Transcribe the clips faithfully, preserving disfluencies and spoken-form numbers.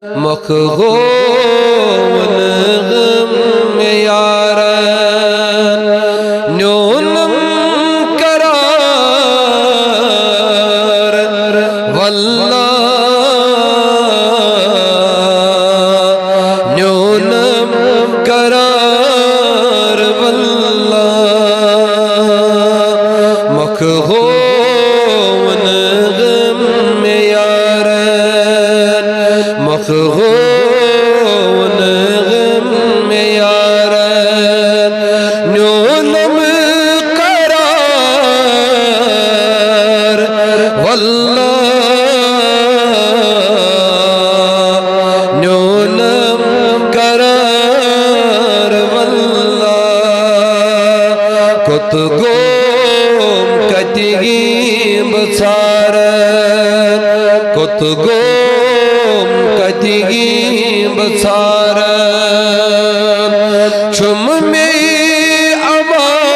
مۄکھ گوٚو نہٕ غم یارن، نیونم قرار واللہ، نیونم قرار واللہ۔ مۄکھ گوٚو نہٕ غم یارن، مۄکھ گوٚو نہٕ غم یارن، نیونم قرار واللہ، نیونم قرار واللہ۔ کوٚت گوم کتہِ یِم بہٕ ژھارن، کوٚت گوم کتہِ یِم بہٕ ژھارن، چھُم مے امار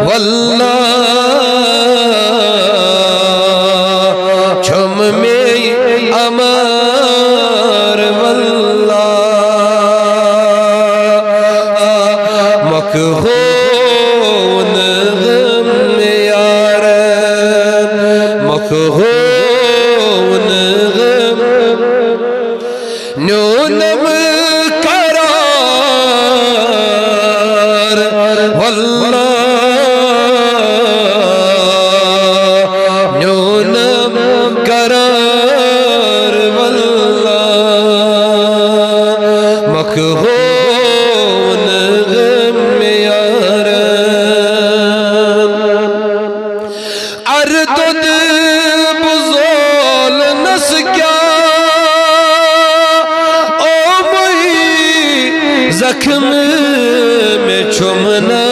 واللہ، چھُم مے امار واللہ۔ مۄکھ گوٚو نہٕ غم یارن، مۄکھ گوٚو نہٕ غم، نیونم قرار واللہ، نیونم قرار واللہ۔ مۄکھ گوٚو نہٕ غم یارن۔ ارٕ دۄد بُزولنس کیٛاہ اومُے زخم مےٚ چھُم نا،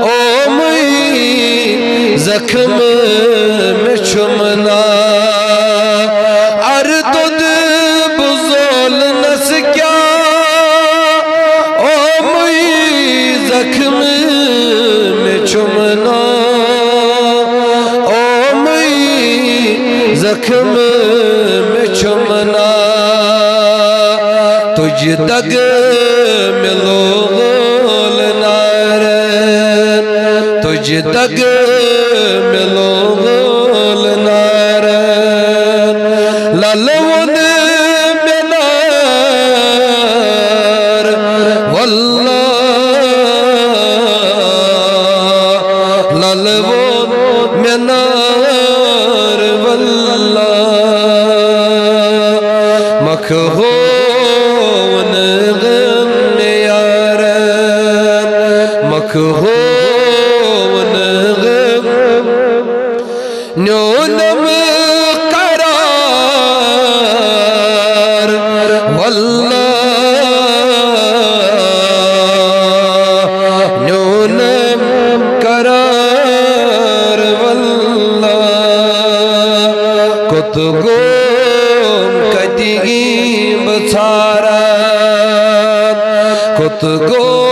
اومُے زخم مےٚ چھُم نا۔ ارٕ دۄد بُزولنس کیٛاہ اومُے زخم مےٚ چھُم نا، اومُے زخم مےٚ چھُم نا۔ تُجہِ دگ مےٚ لوگول نارن، تُجہِ دگ مےٚ لوگول نارن۔ لل ووٚن مےٚ نار واللہ، لل ووٚن مےٚ نار واللہ۔ مۄکھ گوٚو نہٕ غم یارن، مۄکھ گوٚو نہٕ غم، نیونم قرار واللہ، نیونم قرار واللہ۔ کوٚت گوم کتہِ یِم بہٕ ژھاران، کوٚت گوم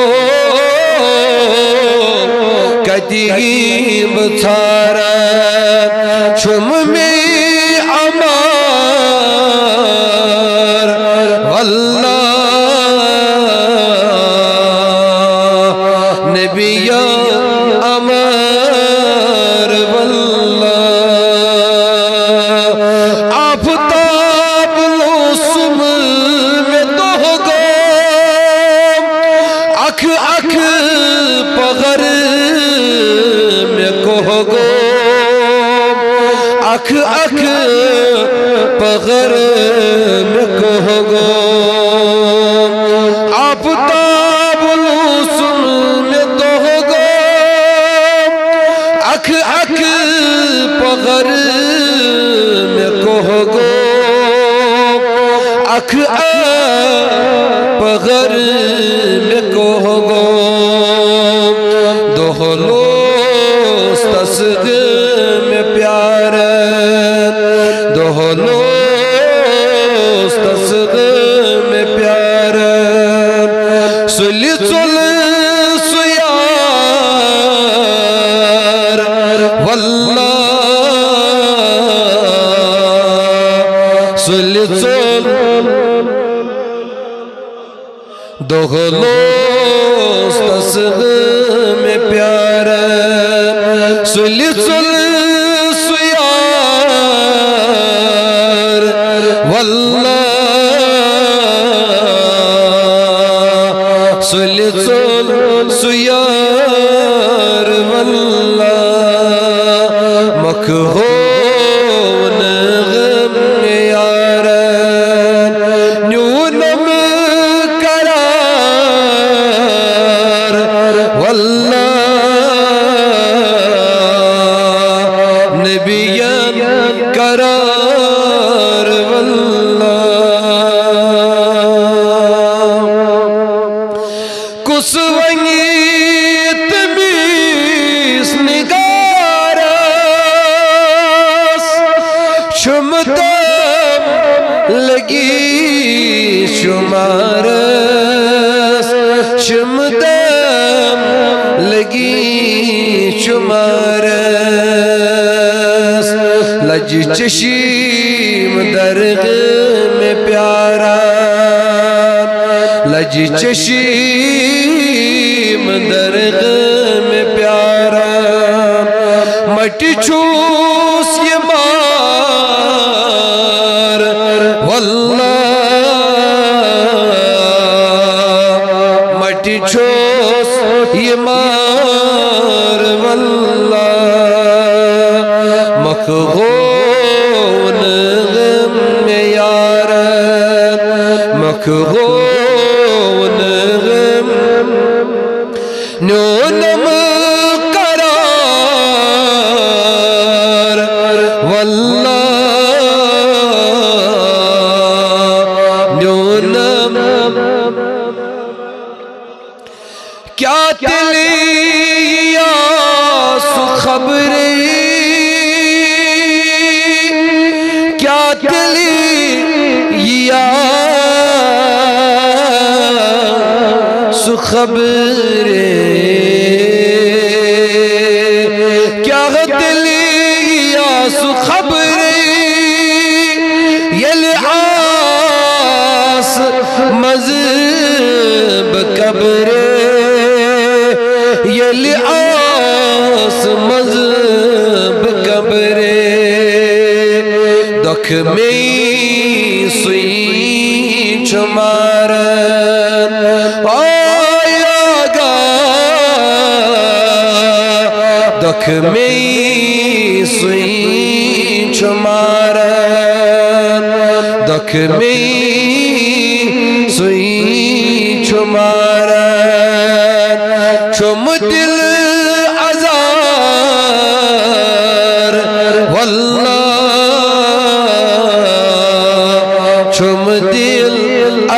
کتہِ یِم بہٕ ژھاران، چھُم مے امار واللہ، نبی امار واللہ۔ آفتاب لوسُم مےٚ دۄہ گوٚو، اکھ اکھ پہر مےٚ کوہ گوٚو، اکھ اکھ پہر مےٚ کوہ گوٚو۔ آفتاب لوسُم مےٚ دۄہ گوٚو، اکھ اکھ پہر مےٚ کوہ گوٚو، اکھ اکھ پہر مےٚ کوہ گوٚو۔ دۄہ لوس تس مےٚ پیارن، دۄہ لوس تس مےٚ پیارن، سُلہِ ژوٚل سُہ یار واللہ، سُلہِ ژوٚل دۄہ لوٚس تس غمہِ پیارن۔ سُلہِ ژوٚل سُہ یار واللہ، سُلہِ ژوٚل سُہ یار واللہ، مۄکھ ہوو نہٕ غم یارن، نیوٗنم قرار واللہ، نبین قرار واللہ۔ کُس ونہِ تٔمِس نِگارس، چھُم دم لگی شُمارس، چھُم دم لگی شُمارس۔ لج چشیم درغمہِ پیاران، لج چشیم درغمہِ پیاران، مٹہِ چھُس یہِ مار واللہ، مٹہِ چھُس یہِ مار واللہ، مۄکھ ہوو نہٕ غم یارن، مۄکھ ہوو نہٕ غم، نیوٗنم قرار واللہ، نیوٗنم۔ کیٛاہ تیٚلہِ یِیا سُہ خبرے؟ کیٛاہ تیٚلہِ یِیا سُہ خبرے؟ کیٛاہ تیٚلہِ یِیا سُہ خبرے؟ ییٚلہِ آس منٛز بہٕ قبرے، ییٚلہِ آس منٛز بہٕ قبرے، دۄکھ مے سُے چھُ ماران۔ آیا گا دۄکھ مے سُے چھُ ماران، دۄکھ مے سُے چھُ ماران۔ چھُم دِل آزار واللہ، چھُم دِل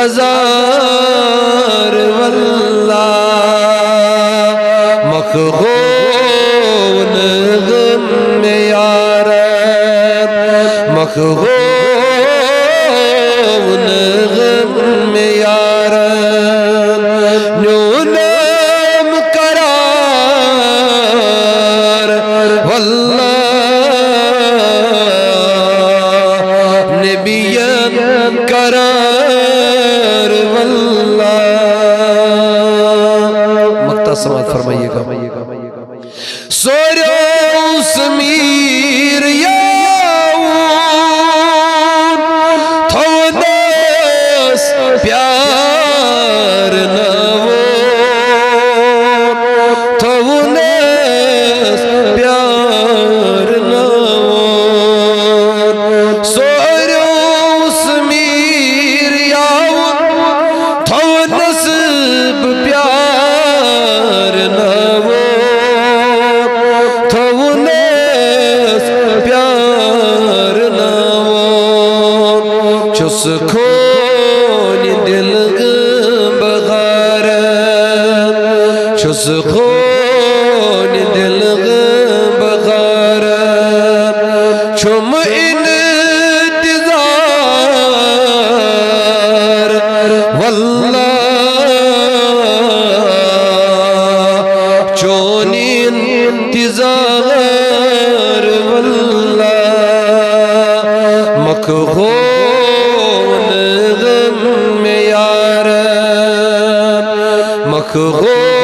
آزار واللہ، مۄکھ ہوو نہٕ غم یارن، مۄکھ ہوو نہٕ غم یارن، نیونم قرار واللہ، نبیَن قرار واللہ۔ مختصر سماعت فرمائیے گا۔ سوریو سمیر یاوون تھونس پیار نوون، تھونس پیار نوون۔ سوریو سمیر یاوون تھونس بہٕ پیار نوون، تھونس پیار نوون۔ چھُس خونِ دِل بہارن، چھُس خونِ دِل بہارن، چھُم انتظار واللہ، چون انتظار واللہ، مۄکھ ہوو اکھ گوٚو